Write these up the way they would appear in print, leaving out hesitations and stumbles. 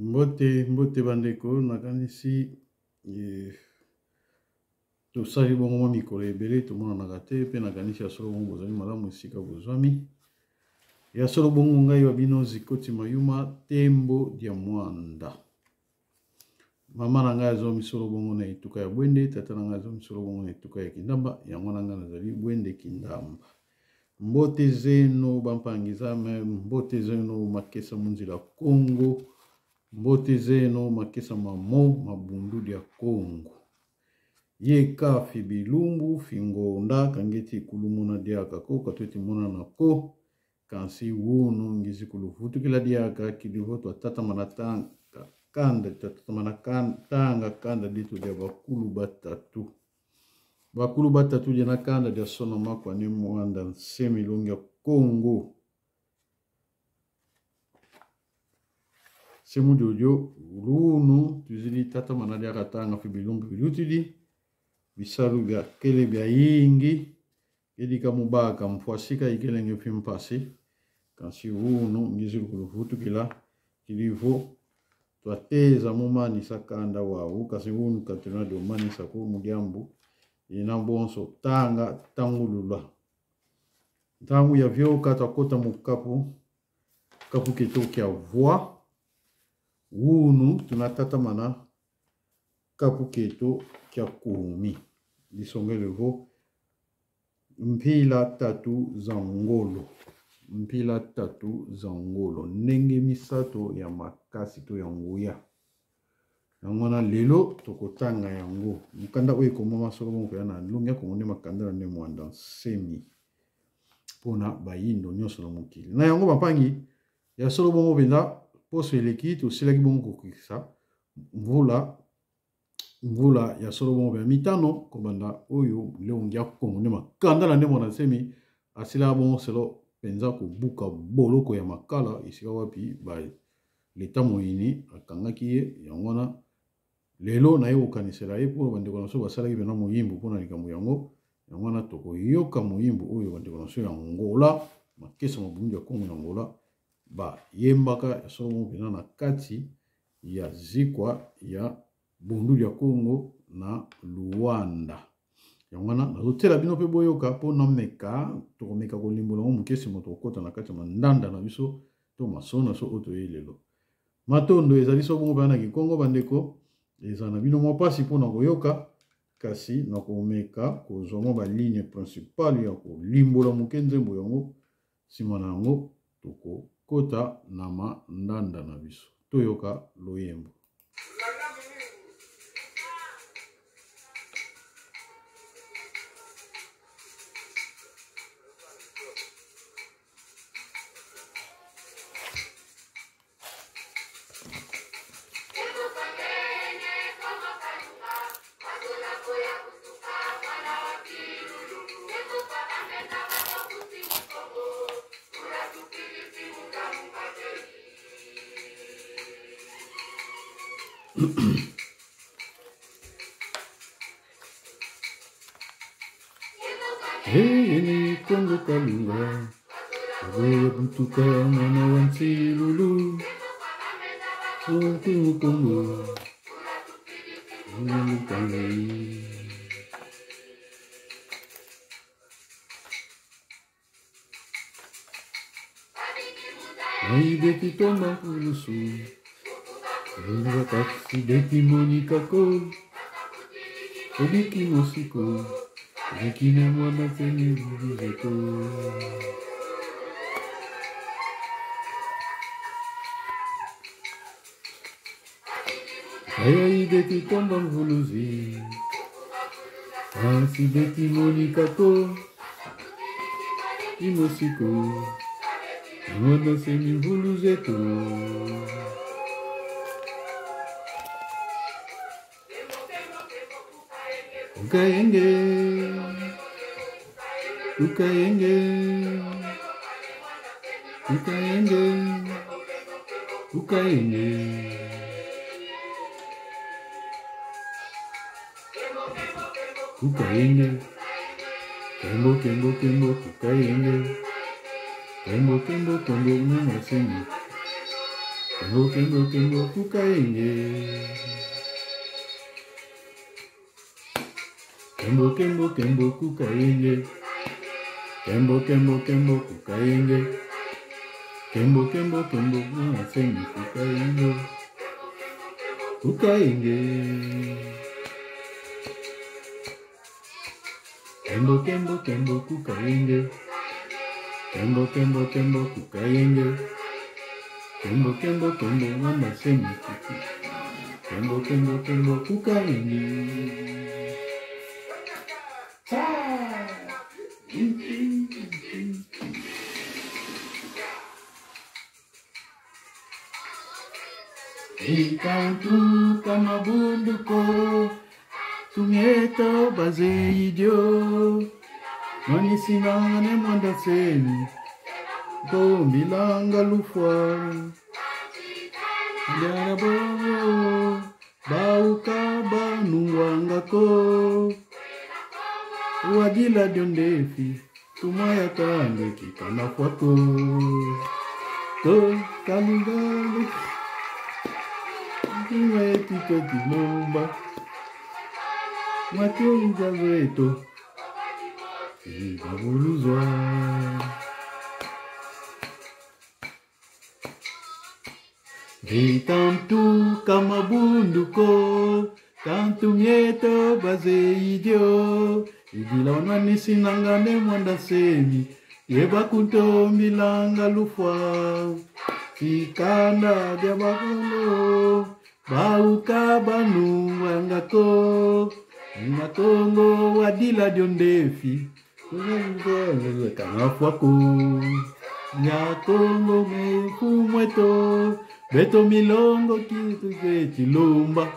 Mbote, mbote bandeko, nakanisi eh, tosali bongo mwa mikolo ebele tomonanaka te mpe nakanisi ya solo bongo bozali malamu esika bozwami. Ya solo bongo ngai wa bino Zikoti Mayuma Tembo dia Mwanda. Mama na ngai azwami solo bongo na etuka ya Bwende, tata na ngai azwami solo bongo na etuka ya Kindamba, yango na ngai nazali Bwende Kindamba. Mbote zeno bampangizame, mbote zeno makesa munzila Kongo, mbote zeno makesa mamo mabundu dia Kongo. Ye ka fi bilumbu fi ngonda kangeti kulumuna diaka ko katweti monana ko Kasi wunu ngizi kuluvutukila diaka kidivo twatatama tanga kanda twatatama tanga kanda ditu dia bakulu batatu bakulu batatu dia na kanda dia sonoma kwa ne mwanda nsemi longi ya Kongo semu diodio lunu tuzili tatama na diaka tanga fi bilumbu bilutidi bisalu bia kele bia yingi Edika mubaka mfuasika ikelenge fi mpasi kasi unu ngizili kuluvutukila kilivo twateza mumanisa kanda wawu kasi unu katuna domanisa ko mudiambu ina bonso tanga tangulula ntangu ya vyoka twakota mukapu kapu keto kya voi unu tunatatamana kapu keto kya kumi lisongelevo Mpila tatu za ngolo. Mpila tatu za ngolo. Ndenge misato ya makasi to ya nguya. Yango wana lelo tokotanga yango. Mokanda oyo ekomama solo moko ya na longi ya Kongo nde makanda na nde Mwanda Nsemi mpona bayindo nyonso na mokili. Na yango bapangi ya solo bongo mpenza poso eleki tosilaki bongo kokokisa mvula mvula ya solo bongo ya mitano kobanda oyo leongi ya kongo nde makanda na nde mwana nsemi asilaka bongo selo mpenza kobuka boloko ya makala esika wapi ba leta moyini akangaki ye. Yango wana lelo naye kokanisela ye mpo bandeko na biso basalaki mpena moyimbu mpo na likambo yango. Yango wana tokoyoka moyimbu oyo bandeko na biso ya Angola, makesa mabundu ya Kongo na Angola bayembaka ya solo bongo mpenza na kati ya zikwa ya bundu ya Kongo na Luanda. Yango wana nazotiela bino mpe boyoka mpo nameka, tokomeka kolimbola yango moke nsima tokokota na kati ya mandanda na biso to masolo na biso oyo toyei lelo. Matondo ezali so bongo mpenza na Kikongo bandeko, ezala na bino mwa mpasi mpo na koyoka, kasi nakomeka kozwa mwa baligne principale ya kolimbola moke nzembo yango. Nsima na yango tokokota na mandanda na biso, toyoka loyembo. Hey, Kongo Kalunga, Oya Butuka, Mwana wa Nsilulu, Kongo Kongo, Mwana. Aibeti toma kulusu, Taxi beti monika ko, Obiki mosiko, Obiki na mwana tene buzeko. Aya ibeti tomba mvuluzi, Taxi beti monika ko, Imosiko, Mwana semi mvuluzeto. Ukayenge, ukayenge, ukayenge, ukayenge. Ukayenge, kembo, kembo, kembo, ukayenge. Kembo, kembo, kembo, mwana semi. Kembo kembo kembo kukayenge. Kembo kembo kembo kukayenge. Kembo kembo kembo kukayenge. Kembo kembo kembo kunasengi kukayenge. Kukayenge. Kembo kembo kembo kukayenge. Kembo kembo kembo kukayenge. Kembo kembo kembo mama semi kuku. Kembo kembo kembo kukayenge. Ikantuka mabunduko tumieto bazeidio mwanisinane mwandaseni dombilanga lufwa ndarabo bauka banungwangako wadila diondefi tumwaya tange kikana kwako to kalingale etito tilomba matoinza veto ikabuluzwa Vitantu mabunduko tantu mieto bazeidio idila onwanisinanga ne mwanda semi yeba kuntombilanga lufwa sikanda dia bakondo bauka banuwangako makongo wadila diondefi kangafwako nyakongo mekumweto beto milongo kitu chilumba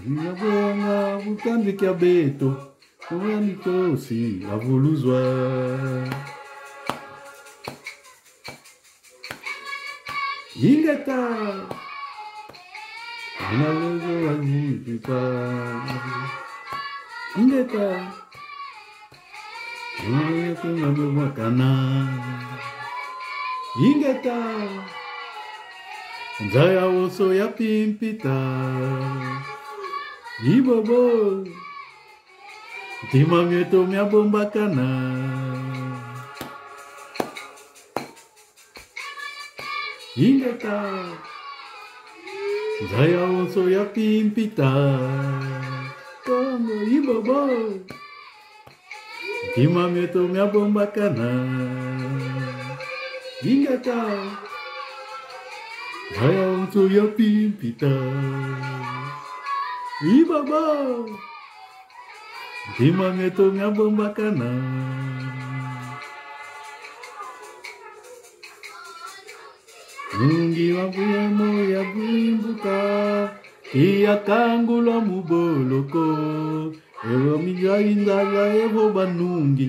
nyabonga butandikya beto kuwanikosi avuluzwa ingeta analozo wazipita ingeta Kana ingeta nzaya woso ya pimpita ibobo ntima mieto mia bombakana ingeta nzaya woso ya pimpita kongo ibobo ntima mieto mia bombakana ingeta nzaya woso ya pimpita ibaba ntima mieto mia bombakana nungi wa buyemo ya bwimbuka iyakangulwa muboloko evo mijainzaza evo banungi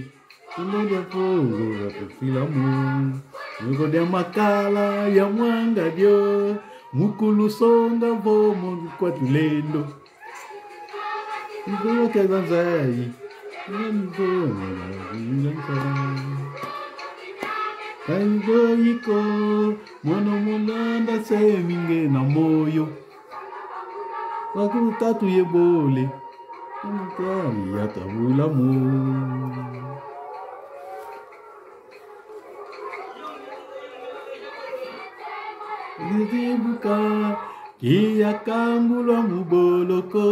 kulodya pozo vakufilamu nikodya makala ya mwanga dio mukulu songa vomo kwatulendo nkolokeza nzai aigoyiko mwana molanda seminge na moyo wakutatu yebole yatabulamu lizibuka kiyakangulwa muboloko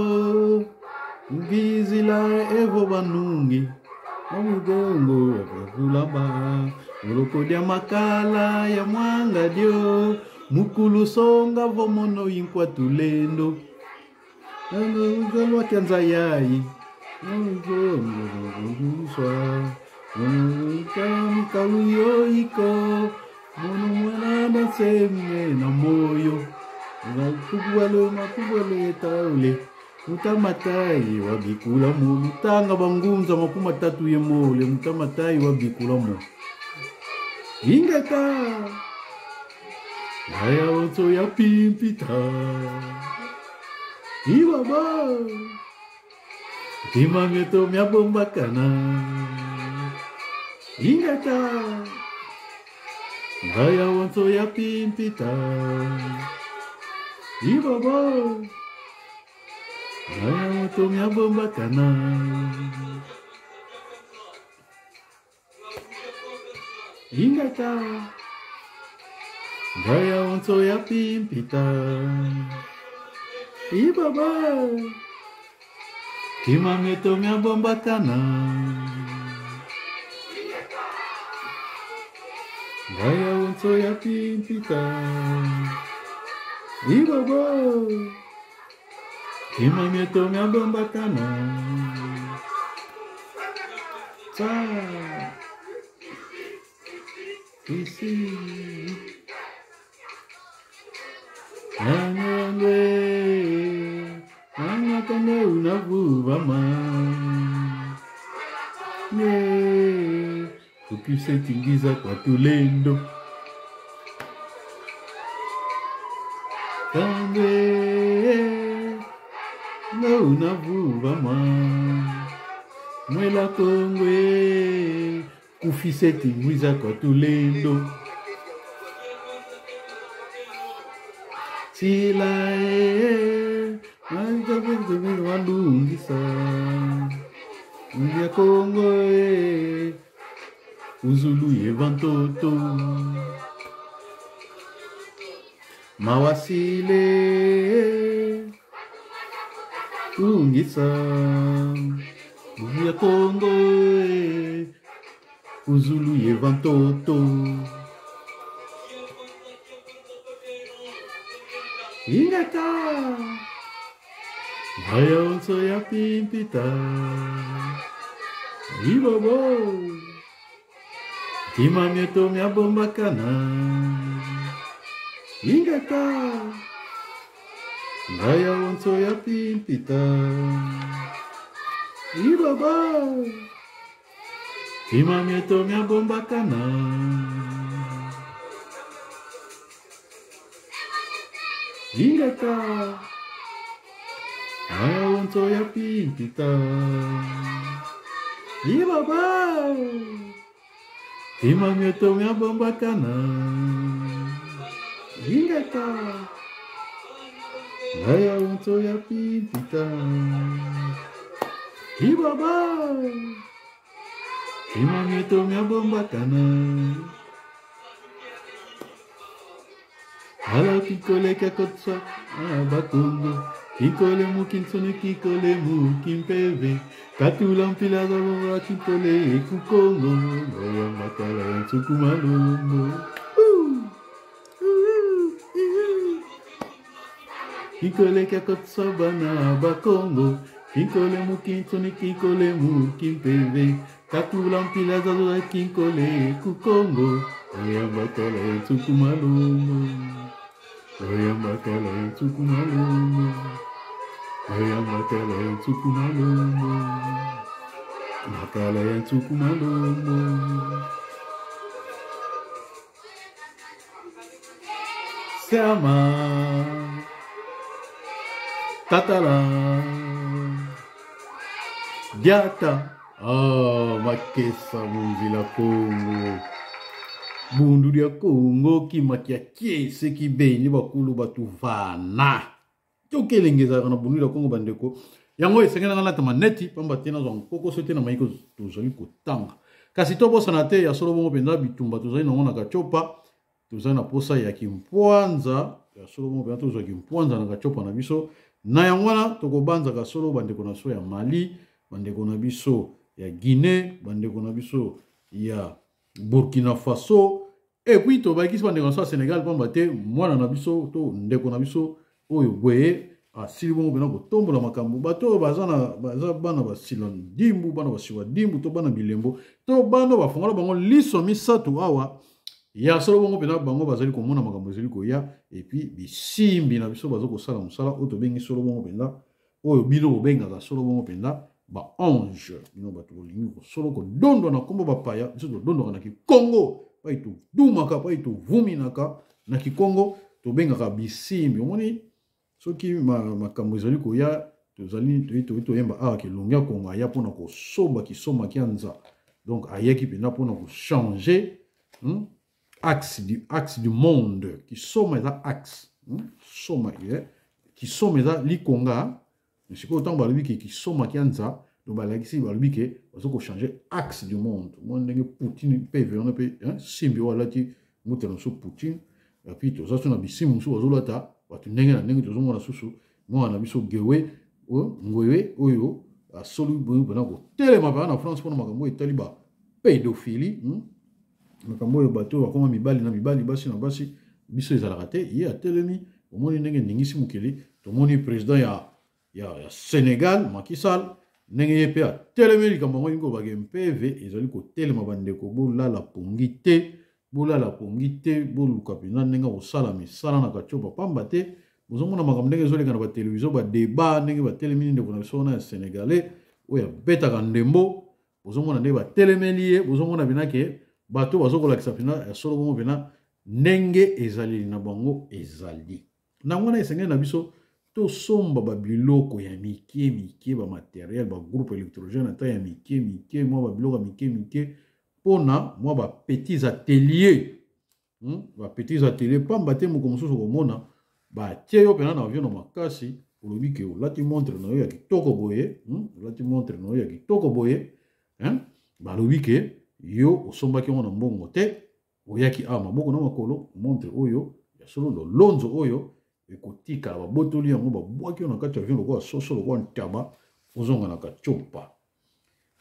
ngizila evo banungi omugongo wakulamba oloko dia makala ya mwanga dio mukulu songa vomono inkwatulendo lwakyanza yayi kaluyoiko mono mwana semye na moyo makubwalo makubwalo yetaule mutamatai wabikulamu mutanga bangunza 30 yemole mutamatai wabikulamu ingeta aya otso ya pimpita ibaba timameto mia bombakana ingeta aya otso ya pimpita. Ibobo Naya moto miabombakana Ingata Ngaya onso ya pimpita Ibaba Kima mieto miabombakana Ngaya onso ya pimpita Ibaba Kima mieto miabombakana Tsa Isi Nangwe Nangatanga unavuvama Ne Ukisetingiza kwa tulendo Kangwe Na unavuvama Mwela kongwe Kufisetingiza kwa tulendo Sila e walungisa Ndia Kongo e Uzulu ye vantoto Mawasile Ungisa Ndia Kongo e Uzulu ye vantoto Ingata Ngaya onso ya pimpita Ibobo Tima mieto mia bombakana Ingata Ngaya onso ya pimpita Ibobo Tima mieto mia bombakana Ingata Ngaya onso ya pimpita Ibaba Tima mieto mia bombakana Ingata Ngaya onso ya pimpita Ibaba Tima mieto mia bombakana Ala kikole kakotsa abakongo Kikole mukinsone kikole mukimpeve Katula mpila zabonga kikole ekukongo Oya makala ya nsuku malombo Kikole kakotsa bana bakongo Kikole mukinsone kikole mukimpeve Katula mpila zabonga kikole ekukongo Oya makala ya nsuku malombo Oya makala ya nsuku malombo Oya makala ya nsuku malombo Makala ya nsuku malombo Siama Tatala Diata Ah, makesa munzila Kongo Bundu dia Kongo kimakia kiese kibeni bakulu batu vana tokelenge ezalaka na bundu dia Kongo bandeko yango esengelaka nalata maneti pamba te nazwa nkokoso te na mayiko tozali kotanga kasi tobosana te ya solo bongo mpenza bitumba tozali nango na Katiopa tozali na posa ya kimpwanza ya solo bongo mpenza tozwa kimpwanza na Katiopa na biso na yango wana tokobanzaka solo bandeko na biso ya Mali bandeko na biso ya Guinée bandeko na biso ya Burkina Faso et puis tobakisi bandeko na biso ya Sénégal pamba te mwana na biso to ndeko na biso oyo boye asili bongo mpena kotombola makambo bato oyo baza na baza bana basila ndimbu bana basiwa dimbu to bana bilembo to bana bafongola bango liso misato awa ya solo bongo mpena bango bazali komona makambo ezali koya et puis bisimbi na biso baza kosala mosala oyo tobengi solo bongo mpenza oyo bino bobengaka solo bongo mpenza ba ange bino bato bolingi solo kodondwa na nkombo bapaya biso todondwaka na kikongo pai todumaka pai tovuminaka na kikongo tobengaka bisimbi omoni soki makambo ezali koya tozali toyemba awa kelongi ya Kongo aya mpona kosomba kisomba kianza donc ayaki mpenza mpona kochanger axe du monde kisoma eza axe. Soma kisoma eza likonga. Sikoyo ntango balobi ke kisoma kianza, donc balakisi, balobi ke bazo kochanger axe du monde. Mwa ndenge Poutine mpe wana mpe simbi oyo alati moto na biso Poutine. Et puis toza so na bisimbi mosusu bazolata bato ndenge na ndenge. Tozomona susu mwana na biso Gewe Ngwewe oyo asoli boye mpena kotelema mpena na France mpona makambo oyo etali ba pédophilie, Makambo oyo bato oyo bakoma mibali na mibali, basi na basi, biso ezalaka te. Ye atelemi, omoni ndenge eningisi mokili. Tomoni président ya Sénégal, Macky Sall, ndenge ye mpe atelemi likambo yango. Elingi kobake mpeve ezali kotelema. Bandeko, bolala pongi te, bolala pongi te, boluka mpenza ndenge kosala misala na Katiopa, pamba te bozomona makambo ndenge ezoleka na batelevizio, badébat ndenge batelemi. Ndeko na biso wana ya Sénégalais oyo abetaka ndembo, bozomona ndenge batelemeli ye. Bozomona mpena ke bato bazokolakisa mpena ya solo bongo mpena ndenge ezaleli na bango ezali. Na wana esengeli na biso tosomba babiloko ya mike mike, bamatériel, bagroupe électrogène ata ya mike mike, mwa babiloko ya mike mike mpona mwa bapetits atelier, Bapetits atelier, pamba te moko mosusu komona batie yo mpena na avion na makasi, olobi ke olati montre na yo ya kitoko boye, Olati montre na yo ya kitoko boye, Balobi ke yo osombaki yango na mbongo te, oyaki awa maboko na makolo. Montre oyo ya solo lolonzo oyo ekotikala, babotoli yango, babwaki yo na kati ya avion lokola soso, lokola ntaba, ozonga na Katiopa.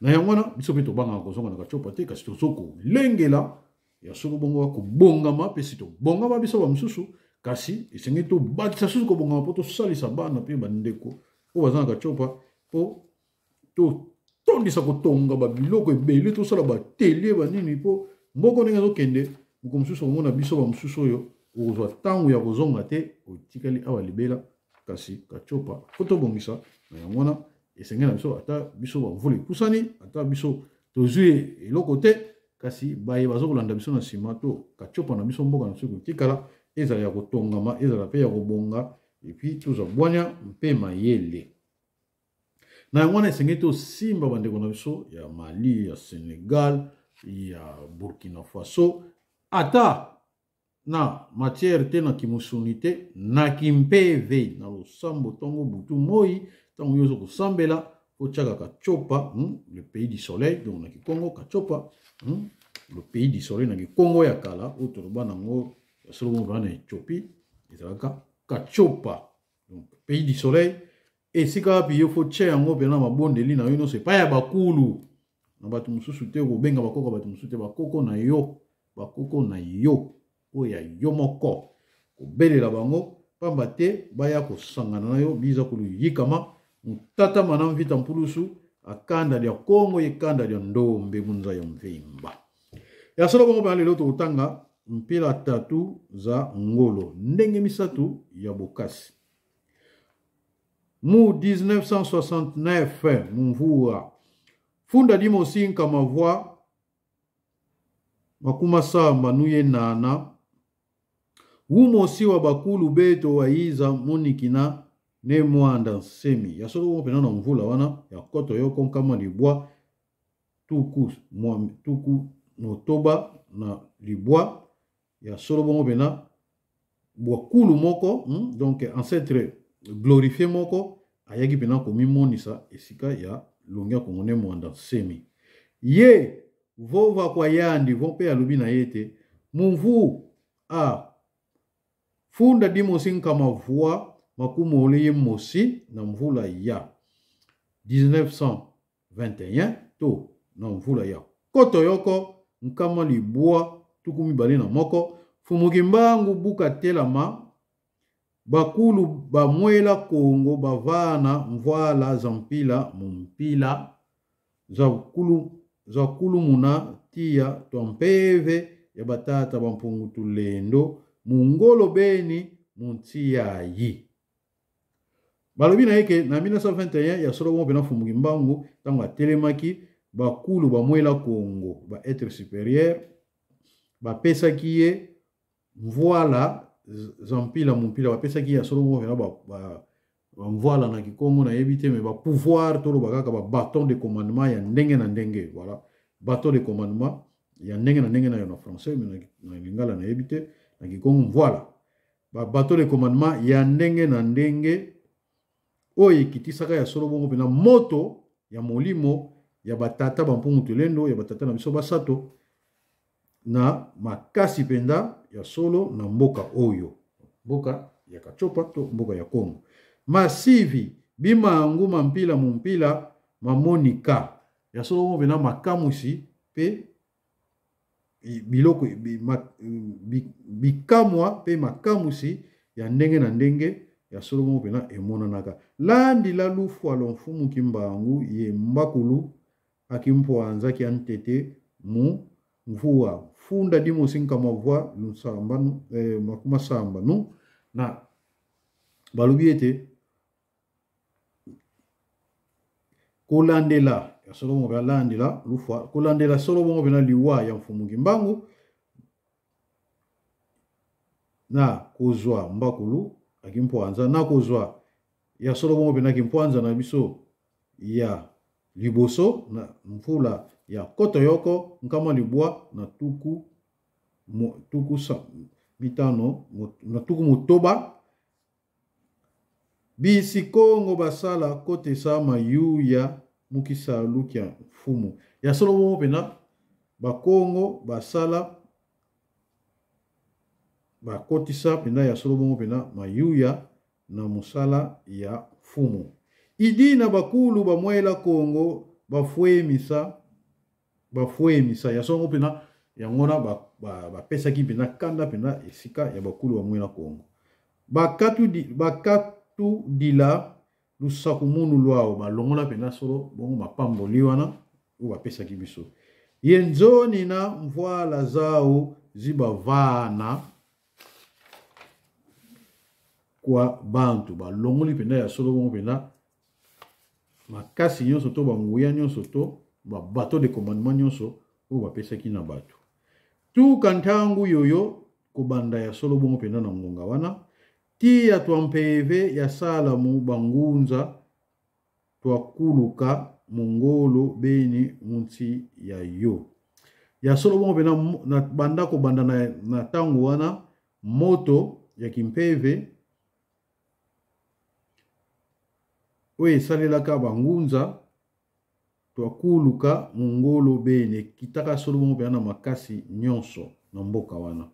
Na yango wana biso mpe tobangaka kozonga na Katiopa te, kasi tozo kolengela ya solo bongo kobongama. Mpe si tobongama biso bamosusu, kasi esengeli tobakisa susu kobongama mpo tosalisa bana mpe bandeko oyo baza na Katiopa, mpo totondisa kotonga babiloko ebele, tosala baatelier banini, mpo mboko ndenge ezokende, moko mosusu okomona biso bamosusu oyo okozwa ntango ya kozonga te, otikali awa libela. Kasi Katiopa fo tobongisa. Na yango wana esengeli na biso, ata biso bamvula epusani, ata biso tozwi eloko te, kasi baye bazokolanda biso na nsima, to Katiopa na biso, mboka na biso kotikala ezala ya kotongama, ezala mpe ya kobonga. Et puis tozwa bwanya mpe mayele. Na yango wana esengeli tosimba bandeko na biso ya Mali, ya Sénégal, ya Burkina Faso, ata na matière te, na kimusuni te, na kimpeve, na losambo ntongo butu moi. Ntango yo ozo kosambela, otiaka Katiopa, Le pays du soleil, donc na Kikongo Katiopa, Le pays du soleil na Kikongo ya kala oyo toloba nango ya solo bongo na Éthiopie ezalaka Katiopa. Donc pays du soleil, esika wapi yo fo tia yango mpena mabondeli na yo nyonso epai ya bakulu na bato mosusu te. Kobenga bakoko bato mosusu te, bakoko na yo, bakoko na yo oyo ya yo moko, kobelela bango, pamba te baya kosangana na yo biza kuluyikama mutatama na mvita mpulusu akanda lya Kongo ekanda lya ndombe munza ya mvimba ya solo bongo. Mpena lelo tokotanga mpila tatu za ngolo, ndenge misato ya bokasi. Mu 1969 mumvua funda dimosi nkamavwa makuma samba nuye nana wumosi wa bakulu beto wayiza monikina ne mwanda nsemi ya solo bongo. Mpena na mvula wana ya koto yoko nkama libwa 69 ya solo bongo, mpena bwakulu moko, Donc ancêtre glorifié moko ayaki mpena komimonisa esika ya longi ya Kongo ne Mwanda Nsemi. Ye vova kwa yandi vo mpe alobi na ye ete mumvu a funda dimosi nkama vua makumu ole ye mosi na mvula ya 1921 to na mvula ya koto yoko 2021. Fumuki mbangu buka telama, bakulu bamwela Kongo bavana mvwala za mpila mumpila za kulumuna tia twa mpeve ya batata bampungu tulendo mungolo beni muntiyayi. Balobi na ye ke na 1921 ya solo bongo mpena Fumuki Mbangu ntango atelemaki, bakulu bamwela Kongo, ba être supérieur, bapesaki ye mvwala za mpila mumpila. Bapesaki ye ya solo bongo mpena bamvwala na Kikongo nayebi te, me bapouvoir, toloba kaka babaton de commandement ya ndenge na ndenge. Voilà, baton de commandement ya ndenge na ndenge na yo na français, me na lingala nayebi te, na Kikongo mvwala. Ba bateau de commandement ya ndenge na ndenge oyo ekitisaka ya solo bongo mpena moto ya molimo ya batata ba mpungu tulendo, ya batata na biso basato na makasi mpenza ya solo na mboka oyo, mboka ya Katiopa to mboka ya Kongo. Masivi bimangu mampila mumpila mamonika ya solo bongo mpena makamwisi mpe biloko bikamwa mpe makamwisi ya ndenge na ndenge ya solo bongo mpena emonanaka. Landi la lufwa lo mfumu Kimbangu ye mbakulu akimpwanza kia ntete mu mvua funda dimosi nkama vwa lusamba, makuma samba nu na balobi ete kolandela ya solo bongo mpe alandela lufwa kolandela solo bongo mpe na liwa ya mfumu Kimbangu na kozwa mbakulu akimpwanza na kozwa ya solo bongo mpe na kimpwanza na biso ya liboso na mvula ya koto yoko nkama libwa na tuku mo, tuku sa, mitano mo, na tuku motoba. Bisi Kongo basala kotesa mayuya mukisalu kya mfumu ya solo bongo mpena bakongo basala bakotisa mpena ya solo bongo mpena mayuya na mosala ya mfumu. Idi na bakulu bamwela Kongo bafuemisa bafuemisa ya solo mpena yango wana bapesaki mpena kanda mpena esika ya bakulu bamwela Kongo. Bakatudila lusaku munu lwao balongola mpena solo bongo mapamboli wana oyo bapesaki biso. Ye nzoni na mvwala zao zibavana kwa bantu balongoli mpena ya solo bongo mpena makasi nyonso to banguya nyonso to ba bateau de commandement nyonso oyo bapesaki na bato. Tuka ntangu yoyo kobanda ya solo bongo mpena na ngonga wana tia twa mpeve ya salamu bangunza twakuluka mongolo beni munti ya yo. Ya solo bongo mpena na banda kobanda na ntango wana moto ya kimpeve oyo esalelaka bangunza twakuluka mongolo beni ekitaka solo bongo mpena na makasi nyonso na mboka wana.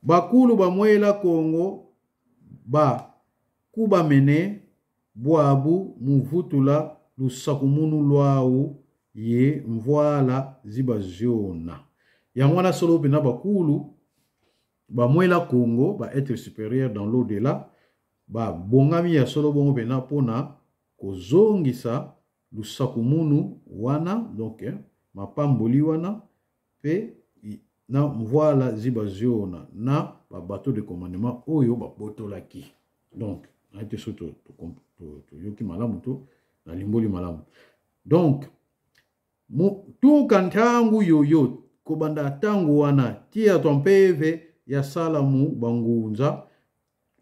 Bakulu bamwela Kongo ba kubamene bwabu muvutula lusakumunu lwau ye mvwala ziba ziona. Yango wana solo mpena bakulu bamwela Kongo ba être supérieur dans l'au-delà ba bongami ya solo bongo mpena mpona kozongisa lusakumunu wana, donc mapamboli wana pe na mvwala ziba ziona na ba bateau de commandement oyo babotolaki. Donc na ete so toyoki malamu to na limboli malamu. Donc tuka ntangu yoyo kobanda ntangu wana tia to mpeve ya salamu bangunza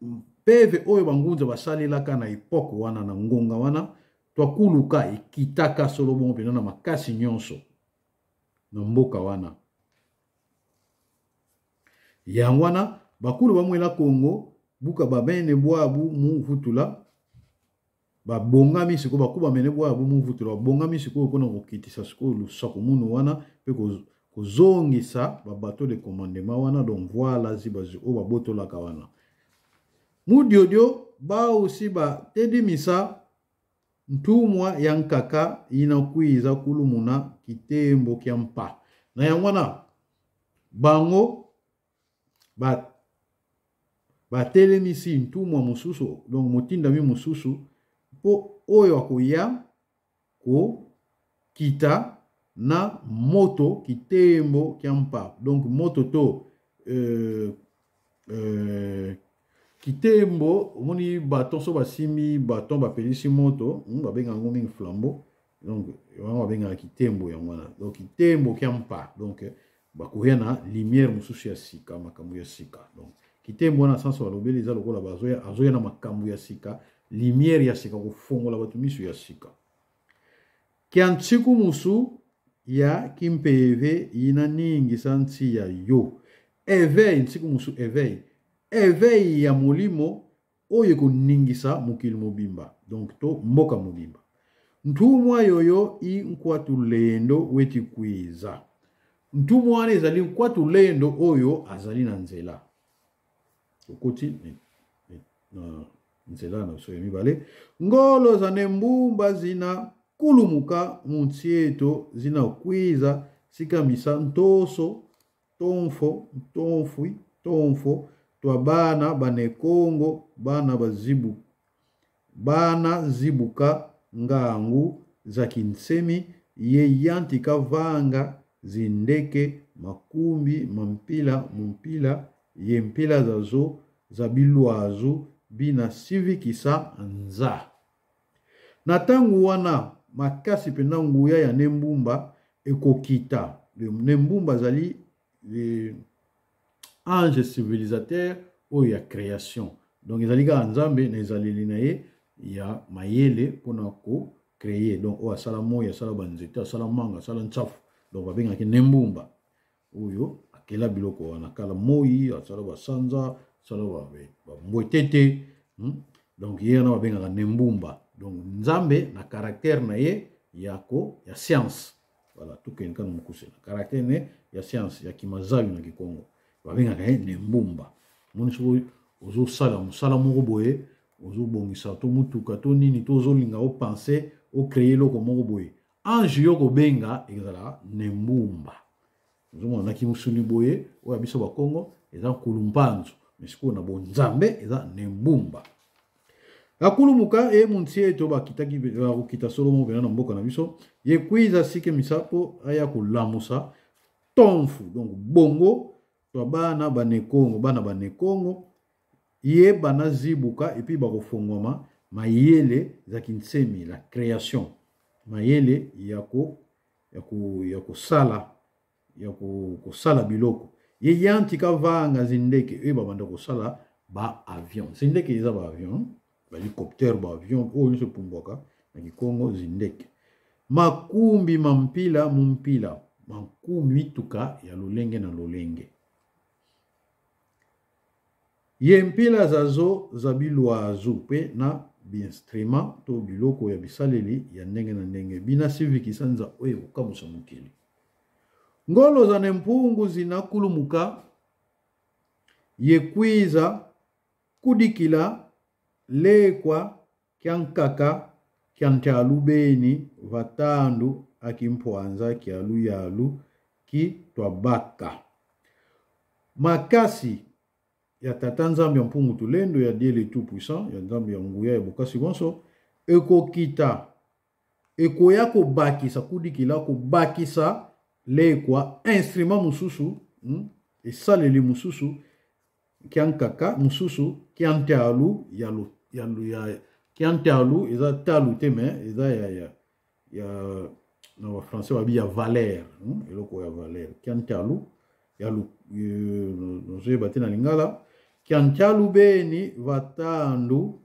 mpeve oyo bangunza basalelaka na epoque wana na ngonga wana twakuluka ekitaka solo bongo mpena na makasi nyonso na mboka wana. Yango wana bakulu bamwela Kongo buka babene bwabu muvutula babongami sikoyo bakuba mene bwabu muvutula babongami sikoyo mpona kokitisa sikoyo lusako munu wana mpe kozongisa ba bateau de commandement wana, donc voilà zibazi oyo babotolaka wana. Mudiodio bausi ba tedimisa ntumwa ya nkaka inakwiza kulumuna kitembo kya mpa. Na yango wana bango batelemisi ntumwa mosusu, donc motindami mosusu mpo oyo akoya kokita na moto kitembo kya mpa. Donc moto to kitembo omoni baton so basimbi baton bapelisi moto, babenga yango mingi flambeau, donc yango babengaka kitembo yango wana. Donc kitembo kya mpa, donc bakoya na lumière mosusu ya sika, makambo ya sika. Donc kitembo wana sanso balobeli eza lokola bazoya, azoya na makambo ya sika, lumière ya sika, kofongola bato miso ya sika. Kya ntsiku musu ya kimpeve yina ningisa ntsi ya yo. Éveil, ntsiku musu éveil. Eveil ya molimo oyo ekoningisa mokili mobimba, donc to mboka mobimba. Ntumwa yoyo i nkwatu lendo weti kwiza. Ntumwa wana ezali nkwatu lendo oyo azali na nzela. Okoti na nzela na biso ya mibale. Ngolo zane mbumba zina kulumuka muntieto zina kwiza sika misa ntoso tonfo ntonfui tonfo twa bana ba nekongo bana bazibu bana zibuka ngangu za kinsemi ye yantika vanga zindeke makumbi mampila mumpila ye mpila zazo za bilwazu bina sivikisa nza. Na ntango wana, makasi mpenza nguya ya Nembumba ekokita. Nembumba azali ange civilisateur oyo ya création. Donc ezali kaka Nzambe na ezaleli na ye ya mayele mpona ko créer. Donc oyo asala moi, asala banzete, asala manga, asala nsafu. Donc babengaki Nembumba. Oyo akela biloko wana kala moi, asala basanza, asala bambwetete. Donc ye wana babengaka Nembumba. Donc Nzambe na caractère na ye ya ko ya science. Voilà, tokende kaka mokuse na caractère ne ya science ya kimazalu na Kikongo. Babengaka ye Nembumba. Moni soki ozosala mosala moko boye, ozobongisa to motuka to nini to ozolinga opense ocreye eloko moko boye, ange yo kobenga ezala Nembumba. Ozomona na kimusuni boye oyo ya biso bakongo eza nkulumpanzu, mais sikoyo na bonzambe eza Nembumba. Akulumuka ye muntie to bakitaki bakokita solo moko pena na mboka na biso ye kwiza sike misapo aya kolamusa tonfu donc bongo to bana ba Nekongo, bana ba Nekongo ye bana zibuka et puis bakofongwama mayele za kinsemi la création mayele ya ko ya ko ya kosala ya ko kosala biloko ye yanti ka vanga zindeke oyo babanda kosala ba avion zindeke eza ba avion ba hélicoptère ba avion oyo nyonso epumbwaka na kikongo zindeke makumbi mampila mumpila makumbi mituka ya lolenge na lolenge ye mpila zazo za bilwazu pe na biinstrima to biloko ya bisaleli ya ndenge na ndenge bina sivikisa nza oyo ekokamwisa mokili. Ngolo za ne mpungu zina kulumuka ye kwiza kudikila lekwa kya nkaka kya ntyalu beni vatandu akimpwanza kya luyalu ki twabaka. Makasi ya Tata Nzambe ya Mpungu Tulendo ya Dieu le Tout Puissant ya Nzambe ya nguya ya bokasi bonso ekokita ekoya kobakisa kudikila kobakisa lekwa instrument mosusu esaleli mosusu kya nkaka mosusu kya ntalu ya, ya, ya kya ntalu eza talu te mais eza ya, ya, ya na ba français babi ya valeur, eloko ya valeur kya ntalu ya nozoyeba te na lingala kya ntalu beni vatandu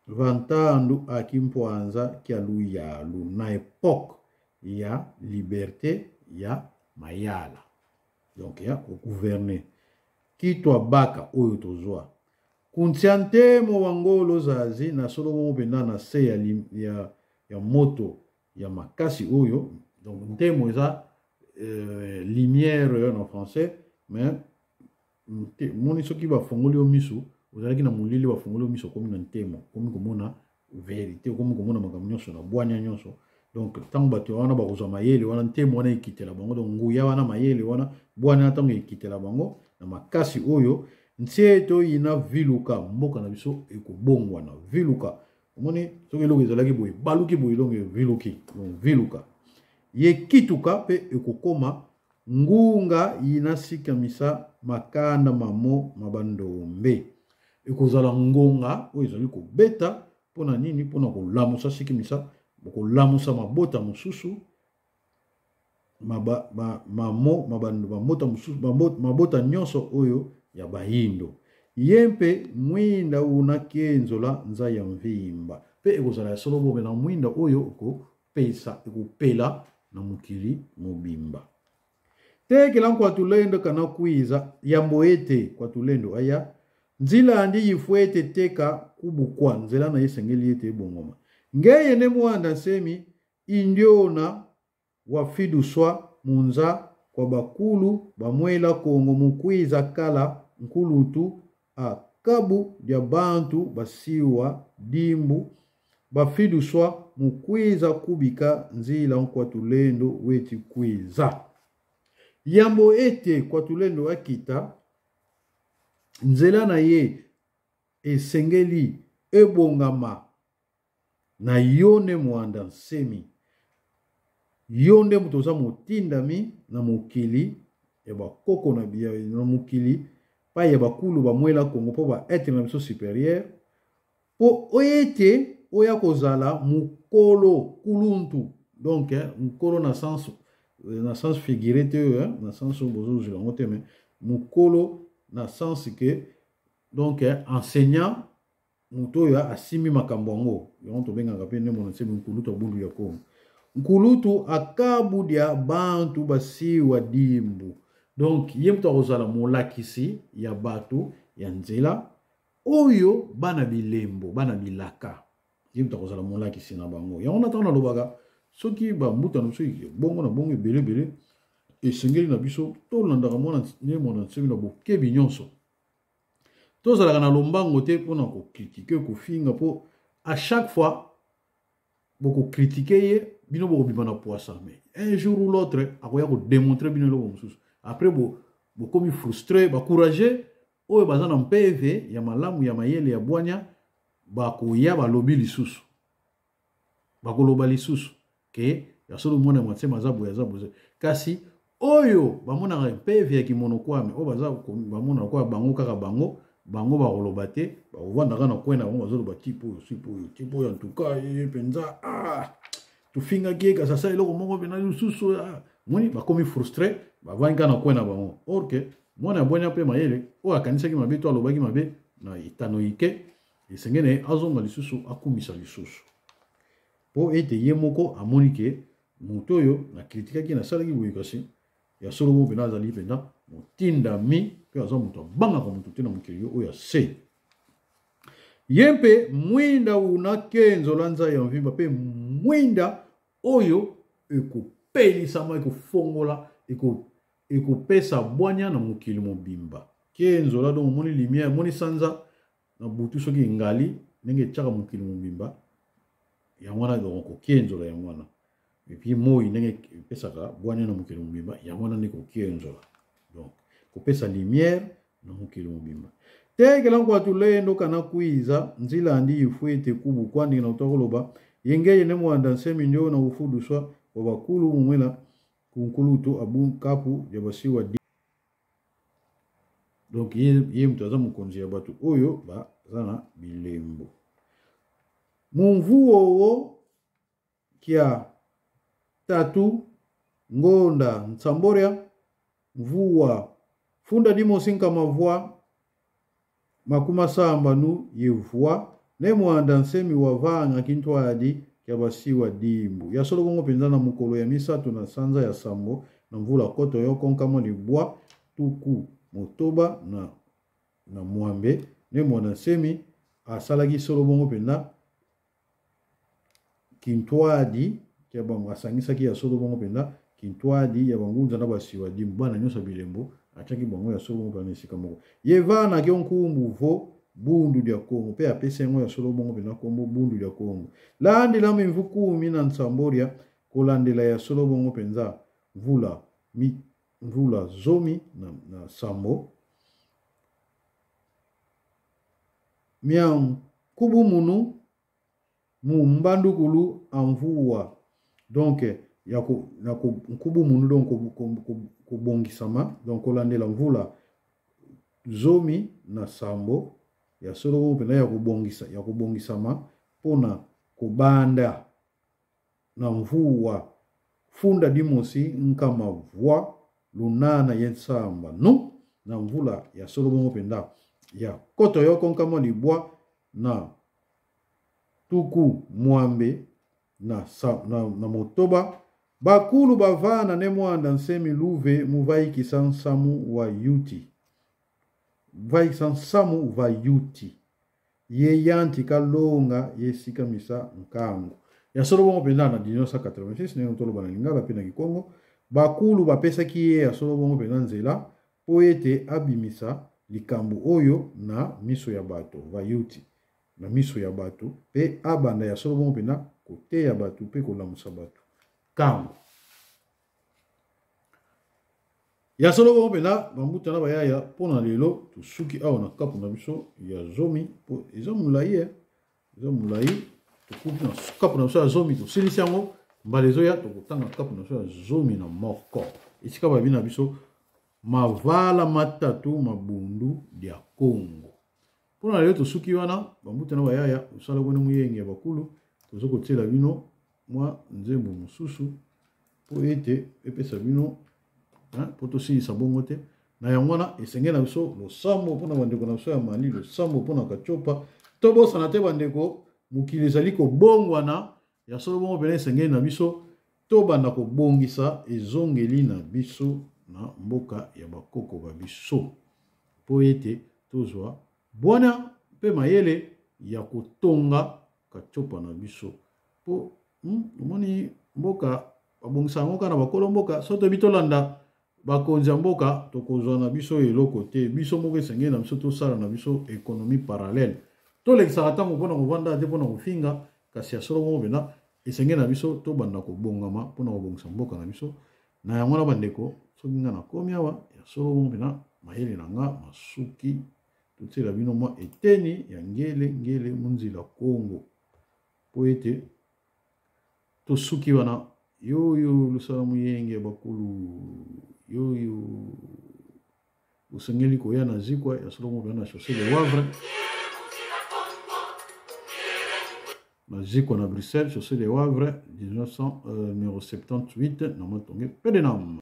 vantandu akimpwanza kya luyalu na epoque ya liberté ya mayala donc ya kogouverne kitwa baka oyo tozwa kuntia ntemo wa ngolo zazi na solo moko mpenza na se ya, ya, ya moto ya makasi oyo donc ntemo eza lumière na français mais moni soki bafongoli yo misu ozalaki na molili bafongoli yo misu okomi na ntemo okomi komona verité okomi komona makambo nyonso na bwania nyonso donc ntango bato wana bakozwa mayele wana ntemo wana ekitela bango donc nguya wana mayele wana bwania ntango ekitela bango na makasi oyo ntie toyina viluka mboka na biso ekobongwana viluka omoni soki eloko ezalaki boye baluki boye donc viluki donc viluka ye kituka mpe ekokoma ngunga yina sikamisa makanda mamo mabandombe ekozala ngonga oyo ezali kobeta mpona nini mpona kolamusa sikimisa kolamusa mabota mosusu maba, ma, mamo mabando mabota mosusu mabota nyonso oyo ya bayindo ye mpe mwinda una kenzola nza ya mvimba mpe ekozala ya solo bobe na mwinda oyo ekopesa ekopela na mokili mobimba. Tekela nkwatulendo kana kwiza yambo ete kwatulendo aya nzila andi yifu ete teka kubukwa nzela na esengeli ete ebongoma ngeye ne Muanda Nsemi indiona wafiduswa munza kwa bakulu bamwela Kongo mukwiza kala nkulutu a kabu dia bantu basiwa dimbu bafiduswa mukwiza kubika nzila nkwatulendo weti kwiza yambo ete kwatulendo akita nzela na ye esengeli ebongama na yo nde Muanda Nsemi, yo nde moto oza motindami na mokili ya bakoko na, na mokili pai ya bakulu bamwela Kongo mpo ba etre na biso superieur mpo ete oya kozala mokolo kuluntu donc mokolo na sens figuré te, na sens oyo bozozwela yango te, mais mokolo na sens que donc enseignant, moto oyo asimbi makambo yango, yango tobengaka mpe nde Muanda Nsemi nkulutu abundu ya Kongo, nkulutu akabudia bantu basiwa dimbu. Donc ye moto akozala molakisi ya bato ya nzela oyo bana bilembo, bana bilaka, ye moto akozala molakisi na bango. Yango na ntango nalobaka soki bambuta na biso bongo na bongo ebele ebele, esengeli na biso tolandaka mwana ne Muanda Nsemi na bokebi nyonso. Tozalaka na lombango te mpona kocritiquer, kofinga, mpo à chaque fois bokocritiquer ye, bino bokobima na poisa, mais un jour ou l'autre akoya kodémontrer bino eloko mosusu. Après bokomi frustré. Bacourage oyo baza na mpeve ya malamu, ya mayele, ya bwanya, bakoya balobi lisusu, bakoloba lisusu ke ya solo mwana Muanda aza boye, aza boye. Kasi oyo bamonaka mpeve ya kimonokwame, oyo baza bamonaka kwa bango kaka bango, bango bakoloba te, bakovandaka na coin na bango, bazoloba type oyo, type oyo, type oyo, en tout cas ye mpenza, ah, tofingaki ye kasi asala eloko moko mpena lisusu. Ah. Moni bakomi frustré, bavandi kaka na coin na bango. Or que mwana ya bwanya mpe mayele oyo akanisaki mabe to alobaki mabe na etano ike, esengeli na ye azonga lisusu, akumisa lisusu, mpo ete ye moko amoni ke moto oyo nacritiquaki, nasalaki boye, kasi ya solo mo mpenza azali mpenza motindami mpe aza moto abangaka moto te na mokili oyo ya se. Ye mpe mwinda una kenzola nzai ya mvimba mpe mwinda oyo ekopelisama, ekofongola, ekopesa bwanya na mokili mobimba. Kenzola, donc omoni lumière, omoni sanza na butu soki engali ndenge etiaka mokili mobimba, yango wana donc kokenzola yango wana. Et puis moi ndenge epesaka bwanya na mokili mobimba, yango wana nde kokenzola, donc kopesa lumière na mokili mobimba. Tekela nkwatulendo kana kwiza nzila andi yifu ete kubu kwandingi na uta koloba yengeye ne Muanda Nsemi ndio na ufuduswa wa bakulu mumwela kunkulutu abu kapu ya basiwa di. Donc ye moto aza mokonzi ya bato oyo baza na bilembo mumvuowo kia tatu ngonda ntsamboria mvua funda dimosi nkama vua makuma samba nu yevua ne Muanda Nsemi wa vanga kintwadi kya basiwa dimbu ya solo bongo mpenza na mokolo ya misato na sanza ya sambo na mvula koto yoko nkama libwa tuku motoba na mwambe ne Muanda Nsemi asalaki solo bongo mpenza kintwadi ya bango, asangisaki ya solo bongo mpenza kintwadi ya bangunza na basiwa dimbu, bana nyonso ya bilembo atiaki bango ya solo bongo mpenza na esika moko. Ye vanaki nkumbu vo bundu dia Kongo mpe apesi yango ya solo bongo mpenza nkombo bundu dia Kongo landela mimvu kumi na nsamboria kolandela ya solo bongo mpenza mvula zomi na sambo mia nkubu munu mu mbandukulu amvua. Donc ya ko, na ko, nkubu munu, donc kobongisama, donc kolandela mvula 17 ya solo bongo mpenza ya kobongisa, ya kobongisama mpona kobanda na mvua funda dimosi nkama vua lunana ye nsamba nu na mvula ya solo bongo mpenza ya koto yoko nkama libwa na tuku mwambe na motoba. Bakulu bavana ne mwanda nsemi luve muvaikisa nsamu wa yuti. Vaikisa nsamu va yuti. Ye yanti kalonga ye sikamisa nkangu. Ya solo bongo mpenza na 1986 ndenge toloba na Lingala mpe na Kikongo, bakulu bapesaki ye ya solo bongo mpenza nzela mpo ete abimisa likambo oyo na miso ya bato vayuti na miso ya bato mpe abanda ya solo bongo mpenza koteya bato mpe kolamusa bato ntango ya solo bongo mpenza bambuta na bayaya mpo na lelo tosuki awa na kapu na biso ya zomi mpo eza molai eh. Eza molai tokuti na kapu na biso ya zomi tosilisi yango mbala ezoya tokotanga kapu na biso ya 11 esika babi na biso mavala matatu mabundu dia Kongo. Mpo na lelo tosuki wana bambuta na bayaya osala kwene moyenge ya bakulu tozo kotiela bino mwa nzembo mosusu mpo ete epesa bino mpo tosilisa bongo te na yango wana esengeli na biso losambo mpo na bandeko na biso ya Mali, losambo mpo na Katiopa. Tobosana te bandeko, mokili ezali kobongwana ya solo bongo mpena esengeli na biso tobanda kobongisa ezongeli na biso na mboka ya bakoko ba biso mpo ete tozwa bwana mpe mayele ya kotonga Katiopa na biso mpo omoni mboka babongisa yango kaka na bakolo mboka. Soki toyebi tolanda bakonzi ya mboka tokozwa na biso eloko te. Biso moko esengeli na biso tosala na biso économie parallèle. Tolekisaka ntango mpona kovanda te mpona kofinga, kasi ya solo moko mpenza esengeli na biso tobanda kobongama mpona kobongisa mboka na biso. Na yango na bandeko, soki nga nakomi awa ya solo moko mpenza mayele na nga masuki, totiela bino mwa eteni ya ngele ngele munzila Kongo mpo ete tosuki wana. Yoyo lusala muyenge ya bakulu, yoyo osengeli koya na zikwa ya solo moko na chaussée de Wavre, na zikwa na Bruxelles, chaussée de Wavre 1900, numéro 78 na Matonge Pedenam.